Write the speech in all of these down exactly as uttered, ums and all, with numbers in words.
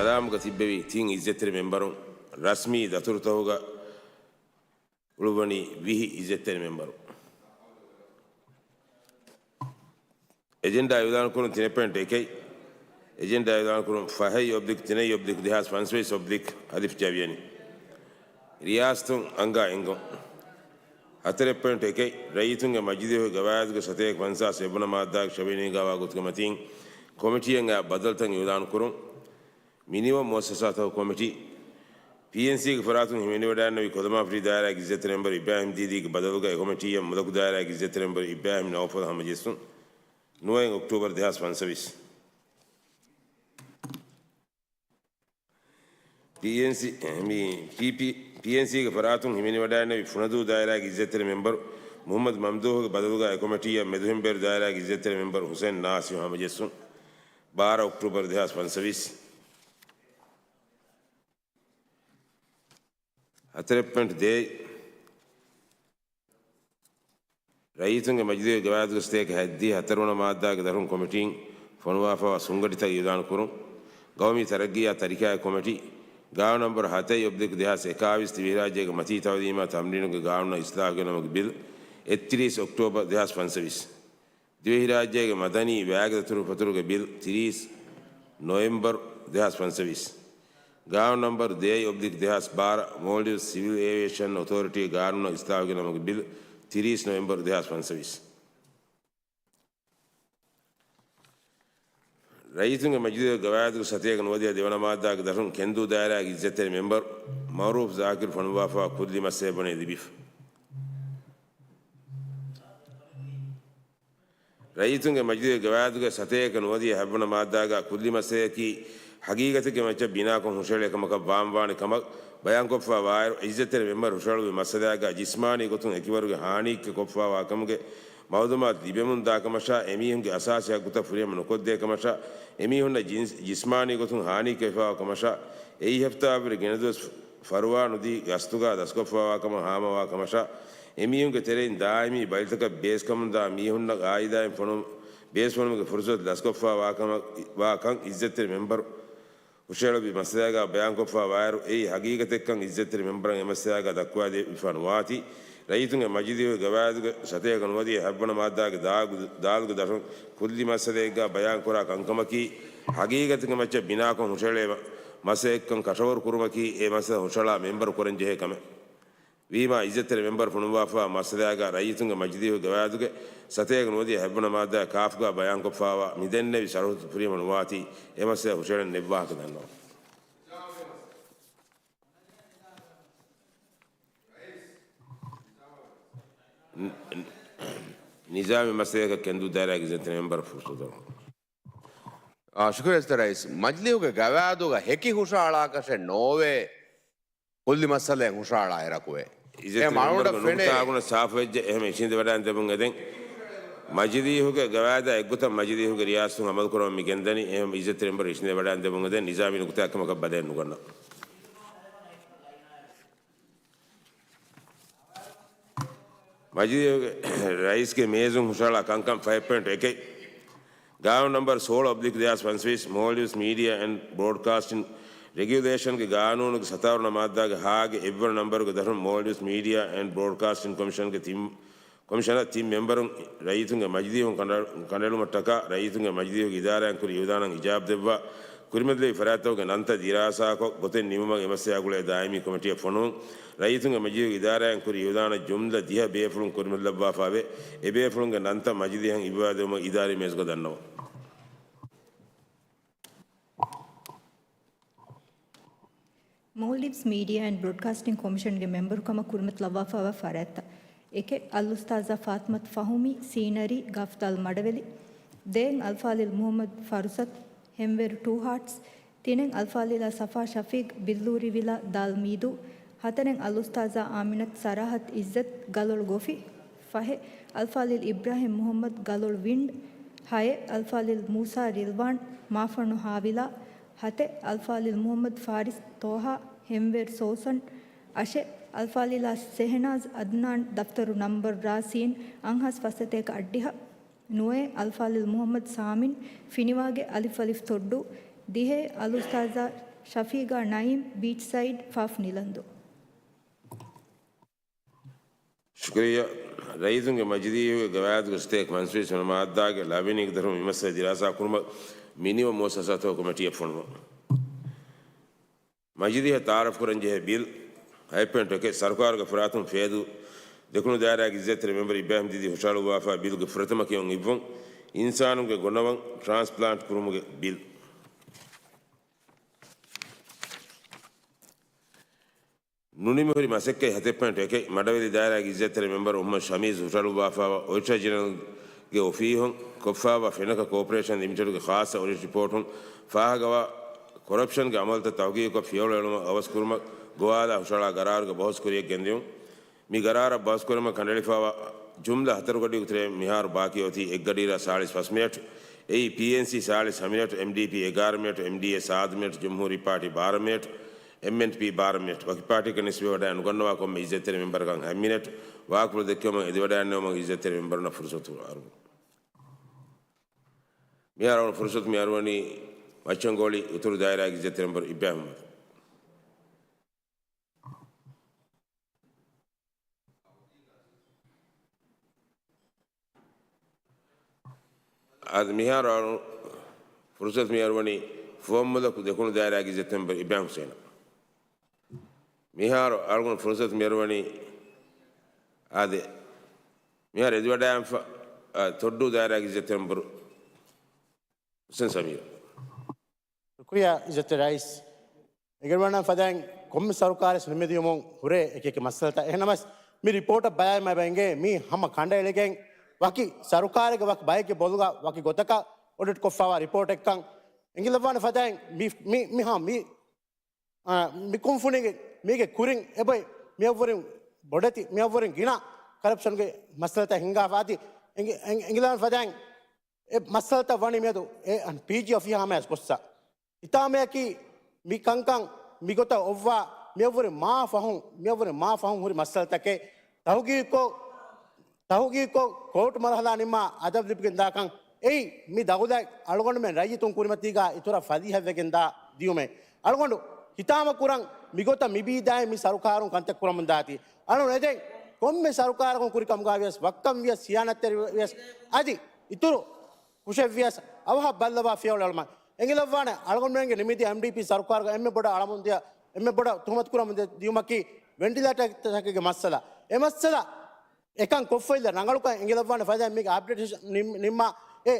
ސަލާމުގަ ތިއްބެވި ތިން އިއްޒަތްތެރި މެންބަރުން ރަސްމީ ދަތުރުތަކުގަ އުޅުއްވަނީ ވިހި އިއްޒަތްތެރި މެންބަރު. އެޖެންޑާ އިއުލާންކުރުން ތިނެއް ޕޮއިންޓް އެކެއް، އެޖެންޑާ އިއުލާންކުރުން ފަހެއް އޮބްލިކް ތިނެއް އޮބްލިކް ދެހާސް ފަންސަވީސް އޮބްލިކް އަލިފް ޖަވިޔަނި. ރިޔާސަތުން އަންގާ އެންގުން. ހަތަރެއް ޕޮއިންޓް އެކެއް، ރައްޔިތުންގެ މަޖިލީހުގެ ގަވާއިދުގެ ސަތޭކަ ފަންސާސް އެއްވަނަ މާއްދާގެ ށަވިޔަނީގާވާ ގޮތުގެ މަތީން ކޮމިޓީއަށް އައި ބަދަލުތައް އިއުލާން ކުރުން. މިނިވަން މުއައްސަސާތަކުގެ ކޮމިޓީ، ޕީއެންސީގެ ފަރާތުން ހިމެނިވަޑައިގަންނެވި ކޮލަމާފަޓި ދާއިރާގެ އިއްޒަތްތެރި މެންބަރު އިބްރާހިމް ދީދީގެ ބަދަލުގައި ކޮމިޓީއަށް މުލަކު ދާއިރާގެ އިއްޒަތްތެރި މެންބަރު އިބްރާހިމް ނައުފަލް ހަމަޖެއްސުން. ނުވައެއް އޮކްޓޫބަރު ދެހާސް ފަންސަވީސް. ޕީއެންސީ، މި ޕީޕީ، ޕީއެންސީގެ ފަރާތުން ހިމެނިވަޑައިގަންނެވި ފުނަދޫ ދާއިރާގެ އިއްޒަތްތެރި މެންބަރު މުހައްމަދު މަމްދޫހުގެ ބަދަލުގައި އެ ކޮމިޓީއަށް މެދުހެންބޭރު ދާއިރާގެ އިއްޒަތްތެރި މެންބަރު ހުސެން ނާސިމް ހަމަޖެއްސުން. ބާރަ އޮކްޓޫބަރު ދެހާސް ފަންސަވީސް. ހަތަރެއް ޕޮއިންޓް ދޭއް، ރައްޔިތުންގެ މަޖިލީހުގެ ގަވާއިދުގެ ސަތޭކަ ހަތްދިހަ ހަތަރުވަނަ މާއްދާގެ ދަށުން ކޮމިޓީން ފޮނުވާފައިވާ ސުންގަޑިތައް އިއުލާން ކުރުން. ގައުމީ ތަރައްގީއާ ތަރިކާއި ކޮމިޓީ، ގާނޫނު ނަންބަރު ހަތައެއް އޮބްލިކް ދެހާސް އެކާވީސް ދިވެހިރާއްޖޭގެ މަތީ ތައުލީމާ ތަމްރީނުގެ ގާނޫނާ އިސްލާހުގެ ނަމުގެ ބިލް، އެއްތިރީސް އޮކްޓޫބަރު ދެހާސް ފަންސަވީސް. ދިވެހިރާއްޖޭގެ މަދަނީ ވައިގެ ދަތުރުފަތުރުގެ ބިލް، ތިރީސް ނޮވެމްބަރު ދެހާސް ފަންސަވީސް. ގާނޫނު ނަންބަރު ދޭއް އޮބްލިކް ދެހާސް ބާރަ، މޯލްޑިވްސް ސިވިލް އޭވިއޭޝަން އޮތޯރިޓީގެ ގާނޫނާ އިސްލާހުގެ ނަމުގެ ބިލް، ތިރީސް ނޮވެމްބަރު ދެހާސް ފަންސަވީސް. ރައްޔިތުންގެ މަޖިލީހުގެ ގަވާއިދުގެ ސަތޭކަ ނުވަދިހަ ދެވަނަ މާއްދާގެ ދަށުން ކެންދޫ ދާއިރާގެ އިއްޒަތްތެރި މެންބަރު މައުރޫފް ޒާކިރު ފޮނުއްވާފައިވާ ކުއްލި މައްސަލައެއް ބުނެ ލިބިފަ. ރައްޔިތުންގެ މަޖިލީހުގެ ގަވާއިދުގެ ސަތޭކަ ނުވަދިހަ ހަތްވަނަ މާއްދާގަ ކުއްލި މައްސަލައަކީ ހަގީގަތެއްގެ މައްޗަށް ބިނާކޮށް ހުށަހެޅޭ ކަމަކަށް ވާންވާނެ ކަމަށް ބަޔާންކޮށްފައި ވާއިރު، އިއްޒަތްތެރި މެންބަރު ހުށަހެޅުއްވި މައްސަލައިގަ ޖިސްމާނީ ގޮތުން އެކިވަރުގެ ހާނީއެއް ކޮށްފައިވާ ކަމުގެ މައުލޫމާތު ލިބެމުން ދާ ކަމަށާ، އެމީހުންގެ އަސާސީ ހައްގުތައް ފުރިހަމަ ނުކޮށްދޭ ކަމަށާ، އެމީހުންނަށް ޖިންސް، ޖިސްމާނީ ގޮތުން ހާނީ ކެފައިވާ ކަމަށާ، އެއީ ހަފްތާއަށްވުރެ ގިނަ ދުވަސް ފަރުވާ ނުދީ ގަސްތުގަ ދަސްކޮށްފައިވާ ކަމަށް ހާމަވާ ކަމަށާ، އެމީހުންގެ ތެރެއިން ދާއިމީ ބަލިތަކަށް ބޭސްކަމުންދާ މީހުންނަށް އާއިލާއިން ފޮނު، ބޭސް ފޮނުމުގެ ފުރުސަތު ދަސްކޮށްފައިވާ ކަމަށް، ވާ ކަން އިއްޒަތްތެރި މެންބަރު ހުށަހެޅުއްވި މައްސަލައިގަ ބަޔާންކޮށްފައި ވާއިރު، އެއީ ހަގީގަތެއްކަން އިއްޒަތްތެރި މެންބަރަށް އެ މައްސަލައިގަ ދައްކުވާދެވިފަ ނުވާތީ، ރައްޔިތުންގެ މަޖިލީހުގެ ގަވާއިދުގެ ސަތޭކަ ނުވަދިހަ ހަތްވަނަ މާއްދާގެ ދާލުގެ، ދާލުގެ ދަށުން ކުއްލި މައްސަލައެއްގަ ބަޔާންކުރާ ކަންކަމަކީ، ހަގީގަތެއްގެ މައްޗަށް ބިނާކޮށް ހުށަހެޅޭ މަ، މައްސަލައެއްކަން ކަށަވަރު ކުރުމަކީ، އެ މައްސަލަ ހުށަހަޅާ މެންބަރު ކުރަންޖެހޭ ކަމެއް. ވީމާ، އިއްޒަތްތެރި މެންބަރު ފޮނުއްވާފައިވާ މައްސަލައިގަ ރައްޔިތުންގެ މަޖިލީހުގެ ގަވާއިދުގެ ސަތޭކަ ނުވަދިހަ ހަތްވަނަ މާއްދާ ކާފްގަ ބަޔާންކޮށްފައިވާ މިދެންނެވި ޝަރުތު ފުރިހަމަ ނުވާތީ، އެ މައްސަލަ ހުށަހެޅެން ނެއްވާހަކަ ދަންނަވަން. ނިޒާމީ މައްސަލައަކަށް ކެންދޫ ދާއިރާގެ އިއްޒަތްތެރި މެންބަރަށް ފުރުސަތު ދެއްވަން. އާ، ޝުކުރިއްޔާ ރައީސް. މަޖިލީހުގެ ގަވާއިދުގަ ހެކި ހުށަހަޅާކަށެއް ނޯވޭ ކުއްލި މައްސަލައެއް ހުށަހަޅާ އެރަކުވެ. އެ މައުލޫމާތު ފެނޭ. ނުކުތާ ގުނަ ސާފުވެއްޖެ. އެހެން އިށީނދެވަޑައިގަން ދެމުން އެދެން. މަޖިލީހުގެ ގަވާއިދާ އެއްގޮތަށް މަޖިލީހުގެ ރިޔާސަތުން އަމަލުކުރަމުން މި ގެންދަނީ. އެހެން އިއްޒަތްތެރި މެންބަރު އިށީނދެވަޑައިގަން ދެމުން އެދެން. ނިޒާމީ ނުކުތާ ކަމަކަށް ބަލައެއް ނުގަންނަ. މަޖިލީހުގެ ރައީސްގެ މޭޒުން ހުށަހަޅާ ކަންކަން ފަހެއް ޕޮއިންޓް އެކެއް، ގާނޫނު ނަންބަރު ސޯޅަ އޮބްލިކް ދެހާސް ފަންސަވީސް، މޯލްޑިވްސް މީޑިއާ އެންޑް ބްރޯޑްކާސްޓިން ރެގިއުލޭޝަންގެ ގާނޫނުގެ ސަތާރަ ވަނަ މާއްދާގެ ހާގެ އެއްވަނަ ނަންބަރުގެ ދަށުން މޯލްޑިވްސް މީޑިއާ އެންޑް ބްރޯޑްކާސްޓިން ކޮމިޝަންގެ ތިން، ކޮމިޝަނަށް ތިން މެންބަރުން ރައްޔިތުންގެ މަޖިލީހުން ކަނޑަ، ކަނޑައެޅުމަށްޓަކާ ރައްޔިތުންގެ މަޖިލީހުގެ އިދާރާއިން ކުރި އިއުލާނަށް އިޖާބަ ދެއްވާ ކުރިމަތިލެވި ފަރާތްތަކުގެ ނަންތައް ދިރާސާކޮށް، ގޮތެއް ނިމުމަށް އެ މައްސަލައާ ގުޅޭ ދާއިމީ ކޮމިޓީއެއް ފޮނުވުން. ރައްޔިތުންގެ މަޖިލީހުގެ އިދާރާއިން ކުރި އިއުލާނަށް ޖުމްލަ ދިހަ ބޭފުޅުން ކުރިމަތިލައްވާފައިވޭ. އެ ބޭފުޅުންގެ ނަންތައް މަޖިލީހަށް އިއްވާދެވުމަށް އިދާރީ މޭޒުގަ ދަންނަވަން. މޯލްޑިވްސް މީޑިއާ އެންޑް ބްރޯޑްކާސްޓިން ކޮމިޝަންގެ މެމްބަރުކަމަށް ކުރިމަތިލައްވާފައިވާ ފަރާތްތައް. އެކެއް، އަލްއުސްތާޛާ ފާތިމަތު ފަހުމީ، ސީނަރީ، ގަފް ދާލް މަޑަވެލި. ދޭއް، އަލްފާޟިލް މުޙައްމަދު ފަރުސަތު، ހެންވޭރު ޓޫ ހާޓްސް. ތިނެއް، އަލްފާޟިލާ ޞަފާ ޝަފީޤް، ބިއްލޫރިވިލާ، ދާލް މީދޫ. ހަތަރެއް، އަލްއުސްތާޛާ އާމިނަތު ސަރާހަތު އިއްޒަތު، ގަލޮޅު ގޮފި. ފަހެއް، އަލްފާޟިލް އިބްރާހިމް މުޙައްމަދު، ގަލޮޅު ވިންޑް. ހައެއް، އަލްފާޟިލް މޫސާ ރިލްވާން، މާފަންނު ހާވިލާ. ހަތެއް، އަލްފާޟިލް މުޙައްމަދު ފާރިސް ޠޯހާ، ހެންވޭރު ސޯސަން. އަށެއް، އަލްފާޟިލާ ޝެހެނާޒް އަދްނާން، ދަފްތަރު ނަންބަރު ރާ ސީން، އަށް ހާސް ފަސް ސަތޭކަ އަށްޑިހަ. ނުވައެއް، އަލްފާޟިލް މުޙައްމަދު ސާމިން، ފިނިވާގެ އަލިފް އަލިފް ތޮއްޑޫ. ދިހައެއް، އަލްއުސްތާޛާ ޝަފީގާ ނައީމް، ބީޗްސައިޑް، ފ. ނިލަންދޫ. ޝުކުރިއްޔާ. ރައްޔިތުންގެ މަޖިލީހުގެ ގަވާއިދުގެ ސަތޭކަ މަންސޫރީ ސުނަ މާއްދާގެ ލަވިނީގެ ދަށުން މި މައްސަލަ ދިރާސާ ކުރުމަށް މިނިވަން މުވައްސަސާތަކުގެ ކޮމިޓީއެއް ފޮނުވުން. މަޖިލީހަށް ތައާރަފް ކުރަންޖެހޭ ބިލް ހަތް ޕޮއިންޓު އެކެއް، ސަރުކާރުގެ ފަރާތުން ފޭދޫ ދެކުނު ދާއިރާގެ އިއްޒަތްތެރި މެމްބަރު އިބްރާހިމް ދީދީ ހުށަހަޅުއްވާފަ ބިލްގެ ފުރަތަމަ ކިޔުން އިއްވުން. އިންސާނުންގެ ގޮނަވަން ޓްރާންސްޕްލާންޓް ކުރުމުގެ ބިލް. ނުނިމިހުރި މަސައްކަތް ހަތެއް ޕޮއިންޓު އެކެއް، މަޑަވެލި ދާއިރާގެ އިއްޒަތްތެރި މެމްބަރު މުހައްމަދު ޝަމީޒް ހުށަހަޅުއްވާފައިވާ އޮޑިޓަރ ޖެނެރަލްގެ އޮފީހުން ކޮށްފައިވާ ފެނަކަ ކޯޕަރޭޝަން ލިމިޓެޑްގެ ޚާއްޞަ އޮޑިޓް ރިޕޯޓުން ފާހަގަވާ ކޮރަޕްޝަންގެ އަމަލުތައް ތަހުގީގުކޮށް ފިޔަވަޅު އެޅުމަށް އަވަސްކުރުމަށް ގޮވާލާ ހުށަހަޅާ ގަރާރުގެ ބަހުސް ކުރިޔަށް ގެންދިއުން. މި ގަރާރަށް ބަހުސްކުރުމަށް ކަނޑައެޅިފައިވާ ޖުމްލަ ހަތަރު ގަޑިއަކު ތެރޭ މިހާރު ބާކީ އޮތީ އެއް ގަޑިއިރާ ސާޅީސް ފަސް މިނެޓް. އެއީ، ޕީއެންސީ ސާޅީސް ހަ މިނެޓް، އެމްޑީޕީ އެގާރަ މިނެޓް، އެމްޑީއޭ ސާދަ މިނެޓް، ޖުމްހޫރީ ޕާޓީ ބާރަ މިނެޓް، އެމްއެންޕީ ބާރަ މިނެޓް. ވަކި ޕާޓީއަކަށް ނިސްބަތްވެވަޑައި ނުގަންނަވާ ކޮންމެ އިއްޒަތްތެރި މެމްބަރަކަށް ހަ މިނެޓް. ވާކުޅަ ދެއްކެވުމަށް އެދިވަޑައިގަންނަވަމުން އިއްޒަތްތެރި މެމްބަރުންނަށް ފުރުސަތު އަރުވުން. މިހާރު އަޅުގަނޑު ފުރުސަތު މި އަރުވަނީ މައްޗަންގޯޅި އުތުރު ދާއިރާގެ އިއްޒަތްތެރި މެމްބަރު އިބްރާހިމް އަޙްމަދު. އަދި މިހާރު އަޅު ފުރުސަތު މި އަރުވަނީ ފުވައްމުލަކު ދެކުނު ދާއިރާގެ އިއްޒަތްތެރި މެމްބަރު އިބްރާހިމް ހުސެނަށް. މިހާރު އަޅުގަނޑު ފުރުސަތު މި އަރުވަނީ އާދެ، މިހާރު އެދިވަޑައިގެންފަ، އާ، ތޮއްޑޫ ދާއިރާގެ އިއްޒަތްތެރި މެމްބަރު ހުސެން ސަމީރު. ޝުކުރިއްޔާ އިއްޒަތްތެރި ރައީސް. އެނގިވަޑަން ފަދައިން ކޮންމެ ސަރުކާރެއް ނިމެދިޔުމުން ހުރޭ އެކި އެކި މައްސަލަތައް. އެހެނަމަސް މި ރިޕޯޓަށް ބަލާލީމަ އެބަ އެނގޭ މީ ހަމަ ކަނޑައެޅިގެން ވަކި ސަރުކާރެއްގެ ވަކި ބައެއްގެ ބޮލުގަ ވަކި ގޮތަކަށް އޮޑިޓް ކޮށްފައިވާ ރިޕޯޓެއްކަން. އެނގިލައްވާނެ ފަދައިން މި، މި، މި ހަ، މި، އާ، މި ކުންފުނީގެ މީގެ ކުރިން އެބައި މިއަށްވުރެން ބޮޑެތި، މިއަށްވުރެން ގިނަ ކަރަޕްޝަންގެ މައްސަލަތައް ހިނގާފަ އަދި އެނގި، އެނގި، އެނގިލައްވާނެ ފަދައިން އެ މައްސަލަތައް ވަނީ މިއަދު އެ ޕީޖީ އޮފީހާ ހަމަޔަސް ގޮއްސަ. ހިތާމަޔަކީ މި ކަންކަން މިގޮތަށް އޮއްވާ މިއަށްވުރެ މާ ފަހުން، މިއަށްވުރެ މާ ފަހުން ހުރި މައްސަލަތަކެއް ތަހުގީގުކޮށް، ތަހުގީގުކޮށް ކޯޓު މަރުހަލާ ނިންމާ އަދަބު ލިބިގެން ދާކަން އެއީ މި ދައުލަތް އަޅުގަނޑުމެން ރައްޔިތުން ކުރިމަތީގާ އިތުރަށް ފަދީހަތްވެގެން ދާ ދިޔުމެއް. އަޅުގަނޑު ހިތާމަ ކުރަން މިގޮތަށް މިބީދާއި މި ސަރުކާރުން ކަންތައް ކުރަމުން ދާތީ. އަޅުގަނޑު އެދެން ކޮންމެ ސަރުކާރަކުން ކުރި ކަމުގާ ވިޔަސް ވައްކަން ވިޔަސް ހިޔާނަތްތެރި ވިޔަސް އަދި އިތުރު ކުށެއްވިޔަސް އަވަހަށް ބައްލަވާ ފިޔަވަޅު އެޅުމަށް. އެނގިލައްވާނެ އަޅުގަނޑުމެންގެ ނިމިދިޔަ އެމްޑީޕީ ސަރުކާރުގަ އެންމެ ބޮޑަށް އަޅަމުންދިޔަ، އެންމެ ބޮޑަށް ތުހުމަތު ކުރަމުން ދި، ދިޔުމަކީ ވެންޓިލޭޓަރތަކެއްގެ މައްސަލަ. އެ މައްސަލަ އެކަން ކޮށްފައިލަ ރަނގަޅުކަން އެނގިލައްވާނެ ފަދައިން މީގެ އަޕްޑޭޓޭޝަން ނިން، ނިންމާ އެ،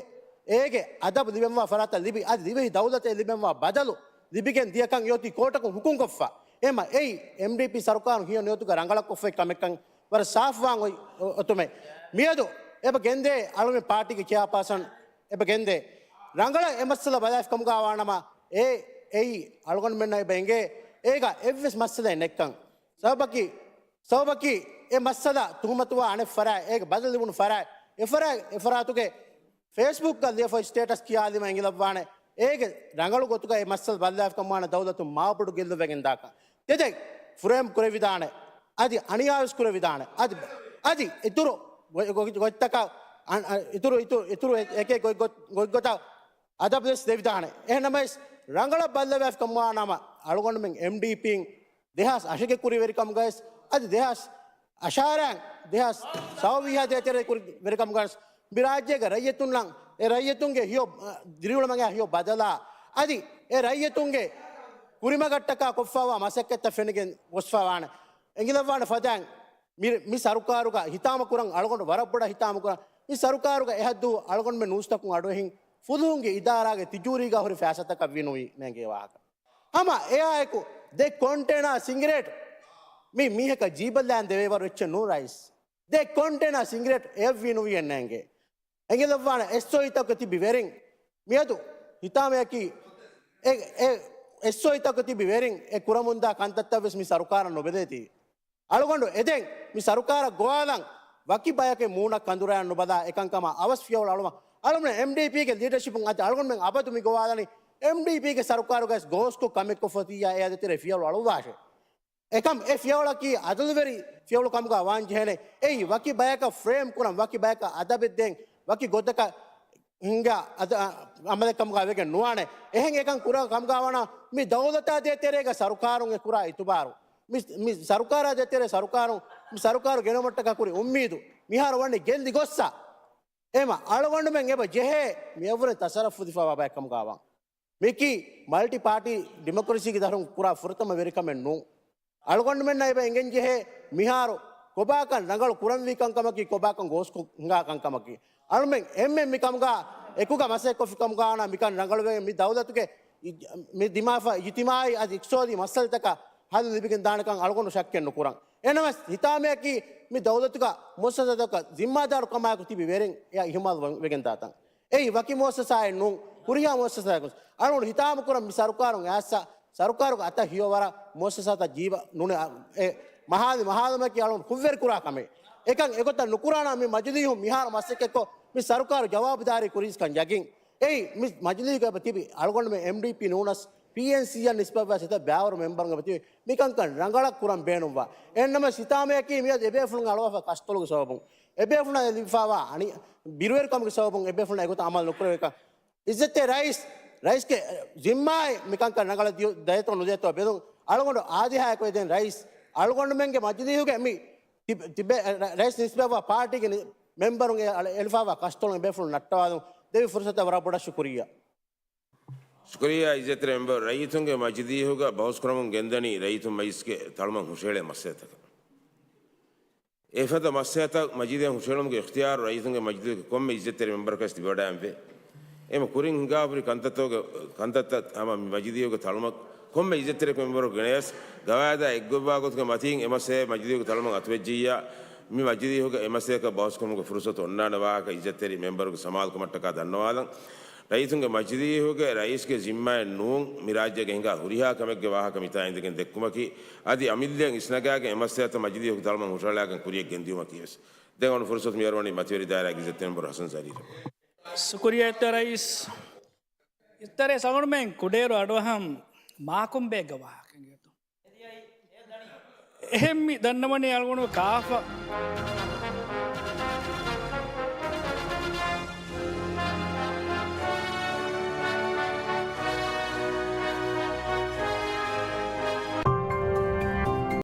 އޭގެ އަދަބު ލިބެންވާ ފަރާތަށް ލިބި، އަދި ދިވެހި ދައުލަތެއް ލިބެންވާ ބަދަލު ލިބިގެން ދިޔަކަން އެއޮތީ ކޯޓަކުން ހުކުމްކޮށްފަ. އެމަ އެއީ އެމްޑީޕީ ސަރުކާރުން ހިޔަ ނިޔަތުގަ ރަނގަޅަށް ކޮށްފައި ކަމެއްކަން ވަރަށް ސާފުވާން އޮތް އޮތުމެއް. މިއަދު އެބަ ގެންދޭ އަޅުމެ ޕާޓީގެ ޗެއާޕާސަން އެބަ ގެންދޭ. ރަނގަޅަށް އެ މައްސަލަ ބަލާފި ކަމުގާ ވާނަމަ އެ، އެއީ އަޅުގަނޑުމެންނަށް އެބަ އެނގޭ އޭގަ އެއްވެސް މައްސަލައެއް ނެއްކަން. ސަބަބަކީ، ސަބަބަކީ އެ މައްސަލަ ތުހުމަތުވާ އަނެއް ފަރާތް، އޭގެ ބަދަލު ލިބުނު ފަރާތް، އެ ފަރާތް، އެ ފަރާތުގެ ފޭސްބުކްގަ ލިޔެފައި ސްޓޭޓަސް ކިޔާލީމަ އެނގިލައްވާނެ. އޭގެ ރަނގަޅު ގޮތުގަ އެ މައްސަލަ ބައްލާފި ކަމުވާނެ ދައުލަތުން މާބޮޑު ގެއްލުވެގެން ދާކަން. ތެދެއް ފުރޭމް ކުރެވިދާނެ. އަދި އަނިޔާވެސް ކުރެވިދާނެ. އަދި، އަދި އިތުރު ގޮ، ގޮ، ގޮތްތަކަށް އަން، އަ، އިތުރު، އިތުރު، އިތުރު އެ، އެކެއް ގޮތް، ގޮތް، ގޮތްގޮތަށް އަދަބުވެސް ދެވިދާނެ. އެހެންނަމަވެސް ރަނގަޅަށް ބައްލަވާފި ކަމުވާނަމަ އަޅުގަނޑުމެން އެމްޑީޕީން ދެހާސް އަށެއްގެ ކުރިވެރިކަމުގަވެސް އަދި ދެހާސް އަށާރައިން ދެހާސް ސައުވީހާ ދޭތެރޭ ކުރިވެރިކަމުގަވެސް މި ރާއްޖޭގެ ރައްޔިތުންނަށް އެ ރައްޔިތުންގެ ހެޔޮ، އަ، ދިރިއުޅުމަށް ހެޔޮ ބަދަލާ އަދި އެ ރައްޔިތުންގެ ކުރިމަގަށްޓަކާ ކޮށްފައިވާ މަސައްކަތްތައް ފެނިގެން ގޮސްފައިވާނެ. އެނގިލައްވާނެ ފަދައިން މި، މި ސަރުކާރުގަ ހިތާމަ ކުރަން އަޅުގަނޑު ވަރަށް ބޮޑަށް ހިތާމަ ކުރަން. މި ސަރުކާރުގަ އެހައްދު އަޅުގަނޑުމެން ނޫސްތަކުން އަޑުއެހިން ފުލުހުންގެ އިދާރާގެ ތިޖޫރީގަ ހުރި ފައިސާތަކަށް ވީނުވީ ނޭނގޭ ވާހަކަ. ހަމަ އެއާއެކު ދެ ކޮންޓޭނާ ސިނގިރޭޓް މި މީހަކަށް ޖީބަށްލާން ދެވޭވަރު އެއްޗެއް ނޫން ރައީސް. ދެ ކޮންޓޭނާ ސިނގިރޭޓް އެއަށްވީނުވީއެއް ނޭނގޭ. އެނގިލައްވާނެ އެސްއޯއީތަކުގަ ތިބި ވެރިން މިއަދު ހިތާމަޔަކީ އެ، އެ އެސްއޯއީތަކުގަ ތިބި ވެރިން އެ ކުރަމުންދާ ކަންތައްތައްވެސް މި ސަރުކާރަށް ނުބެލޭތީ. އަޅުގަނޑު އެދެން މި ސަރުކާރަށް ގޮވާލަން ވަކި ބަޔަކެއް މޫނަށް ކަނދުރަޔަށް ނުބަލާ އެކަންކަމާ އަވަސް ފިޔަވަޅު އަޅުމަށް އަޅުމެން އެމްޑީޕީގެ ލީޑަޝިޕުން އަދި އަޅުގަނޑުމެން އަބަދު މި ގޮވާލަނީ އެމްޑީޕީގެ ސަރުކާރުގައި ގޯސްކޮށް ކަމެއް ކޮށްފަތިއްޔާ އެ އަދި ތެރޭ ފިޔަވަޅު އަޅުއްވާށޭ. އެކަމް އެ ފިޔަވަޅަކީ އަދުލުވެރި ފިޔަވަޅު ކަމުގަ ވާން ޖެހޭނެ. އެއީ ވަކި ބަޔަކަށް ފްރޭމް ކުރަން، ވަކި ބަޔަކަށް އަދަބެއް ދޭން، ވަކި ގޮތަކަށް ހިންގާ އަދަ، އަ، އަމަލެއް ކަމުގަ ވެގެން ނުވާނެ. އެހެން އެކަން ކުރާ ކަމުގަ ވާނަ މި ދައުލަތާ ދޭތެރޭގަ ސަރުކާރުން އެ ކުރާ އިތުބާރު، މި، މި ސަރުކާރާ ދޭތެރޭ ސަރުކާރުން، މި ސަރުކާރު ގެނައުމަށްޓަކާ ކުރި އުއްމީދު މިހާރު ވަނީ ގެންދި ގޮއްސަ. އެމަ އަޅުގަނޑުމެން އެބަ ޖެހޭ މިއަށްވުރެ ތަސަރަފު ދިފާވާ ބައެއް ކަމުގާވާން. މިކީ މަލްޓި ޕާޓީ ޑިމޮކްރަސީގެ ދަށުން ކުރާ ފުރަތަމަ ވެރިކަމެއް ނޫން. އަޅުގަނޑުމެންނަށް އެބަ އެނގެން ޖެހޭ މިހާރު ކޮބާކަން ރަނގަޅު ކުރަންވީ ކަންކަމަކީ، ކޮބާކަން ގޯސްކޮށް ހިނގާ ކަންކަމަކީ. އަޅުމެން އެންމެން މި ކަމުގާ އެކުގަ މަސައްކަތްކޮށްފި ކަމުގާ އަނާ މިކަން ރަނގަޅުވެގެން މި ދައުލަތުގެ އި-، މި ދިމާވާ އިޖުތިމާއީ އަދި އިޤްތިޞާދީ މައްސަލަތަކަށް ހައްލު ލިބިގެން ދާނެކަން އަޅުގަނޑު ޝައްކެއް ނުކުރަން. އެހެންނަމަވެސް ހިތާމަޔަކީ މި ދައުލަތުގަ މުއައްސަސާތަކަށް ޒިންމާދާރު ކަމާއެކު ތިބި ވެރިން އެއަށް އިހުމާލު ވެ-، ވެގެން ދާތަން. އެއީ ވަކި މުއައްސަސާއެއް ނޫން، ހުރިހާ މުއައްސަސާއަކުން. އަޅުގަނޑު ހިތާމަ ކުރަން މި ސަރުކާރުން އައިއްސަ، ސަރުކާރުގެ އަތަށް ހެޔޮވަރަށް މުއައްސަސާތައް ޖީބަ ނޫނެ، އެ މަހާލި މަހާލުމަކީ އަޅުގަނޑު ކުށްވެރި ކުރާ ކަމެއް. އެކަން އެގޮތަށް ނުކުރާނަމަ މި މަޖިލީހުން މިހާރު މަސައްކަތްކޮށް މި ސަރުކާރު ޖަވާބުދާރީ ކުރީސްކަން ޔަގީން. އެއީ މި މަޖިލީހުގަ އެބަ ތިބި އަޅުގަނޑުމެން އެމްޑީޕީ ނޫނަސް ޕީއެންސީއަށް ނިސްބަތްވާ ސިތަ ބައިވަރު މެމްބަރުން އެބަ ތިބި މިކަންކަން ރަނގަޅަށް ކުރަން ބޭނުންވާ. އެހެންނަމަ ހިތާމަޔަކީ މިއަދު އެބޭފުޅުން އަޅުވާފަ ކަސްތޮޅުގެ ސަބަބުން، އެބޭފުޅުން ލިބިފާވާ އަނި ބިރުވެރިކަމުގެ ސަބަބުން އެބޭފުޅުން އެގޮތަށް އަމަލު ނުކުރެވޭކަށް. އިއްޒަތްތެރި ރައީސް، ރައީސްގެ ޒިންމާއެއް މިކަންކަން ރަނގަޅަށް ދިޔު-، ދޭތޯ ނުދޭތޯ ބެލުން. އަޅުގަނޑު އާދިހާއެކު އެދެން ރައީސް، އަޅުގަނޑުމެންގެ މަޖިލީހުގެ މި ތިބެ-، ތިބެ-، ރަ-، ރައީސް ނިސްބަތްވާ ޕާޓީގެ ނި-، މެމްބަރުން އެ-، އަޅ-، އެޅިފާވާ ކަސްތޮޅުން އެބޭފުޅުން ނައްޓަވާލުން ދެވި ފުރުސަތަށް ވަރަށް ބޮޑަށް ޝުކުރިއްޔާ. ޝުކުރިއްޔާ އިއްޒަތްތެރި މެމްބަރު، ރައްޔިތުންގެ މަޖިލީހުގަ ބަހުސްކުރަމުން ގެންދަނީ ރައްޔިތުން މަޖިލިސްގެ ތަޅުމަށް ހުށަހެޅޭ މައްސަލަތަކަށް. އެފަދަ މައްސަލަތައް މަޖިލީހަށް ހުށަހެޅުމުގެ އިޚްތިޔާރު ރައްޔިތުންގެ މަޖިލީހުގެ ކޮންމެ އިއްޒަތްތެރި މެމްބަރަކަށް ތިބެވަޑައިގެންވޭ. އެމަ ކުރިން ހިނގާފަ ހުރި ކަންތައްތަކުގެ، ކަންތައްތައް ހަމަ މި މަޖިލީހުގެ ތަޅުމަށް ކޮންމެ އިއްޒަތްތެރި މެމްބަރަކު ގެނަޔަސް، ގަވާއިދާ އެއްގޮތްވާ ގޮތުގެ މަތީން އެ މައްސަލަ މަޖިލީހުގެ ތަޅުމަށް އަތުވެއްޖިއްޔާ، މި މަޖިލީހުގަ އެ މައްސަލައަކަށް ބަހުސްކުރުމުގެ ފުރުސަތު އޮންނާނެ ވާހަކަ އިއްޒަތްތެރި މެމްބަރުގެ ސަމާލުކަމަށްޓަކާ ދަންނަވާލަން. ރައީސުންގެ މަޖިލީހުގެ ރައީސްގެ ޒިންމާއެއް ނޫން މި ރާއްޖޭގަ ހިނގާ ހުރިހާ ކަމެއްގެ ވާހަކަ މިތާ އިނދެގެން ދެއްކުމަކީ، އަދި އަމިއްލައަށް އިސްނަގާގެން އެ މައްސަލަތައް މަޖިލީހުގެ ތަޅުމަށް ހުށަހަޅާގެން ކުރިޔަށް ގެންދިއުމަކީވެސް. ދެން އޮން ފުރުސަތު މިއަރުވަނީ މަތިވެރި ދާއިރާގެ އިއްޒަތްތެރި މެމްބަރު ހަސަން ޒަރީފަށް. ޝުކުރިއްޔާ އިއްޒަތްތެރި ރައީސް. އިއްޒަތްތެރި އަޅުގަނޑުމެން ކުޑައިރު އަޑުއަހަން މާކޮނބޭގެ ވާހަކަ އެނގޭތޯ. އެހެން މި ދަންނަވަނީ އަޅުގަނޑު ކާފަ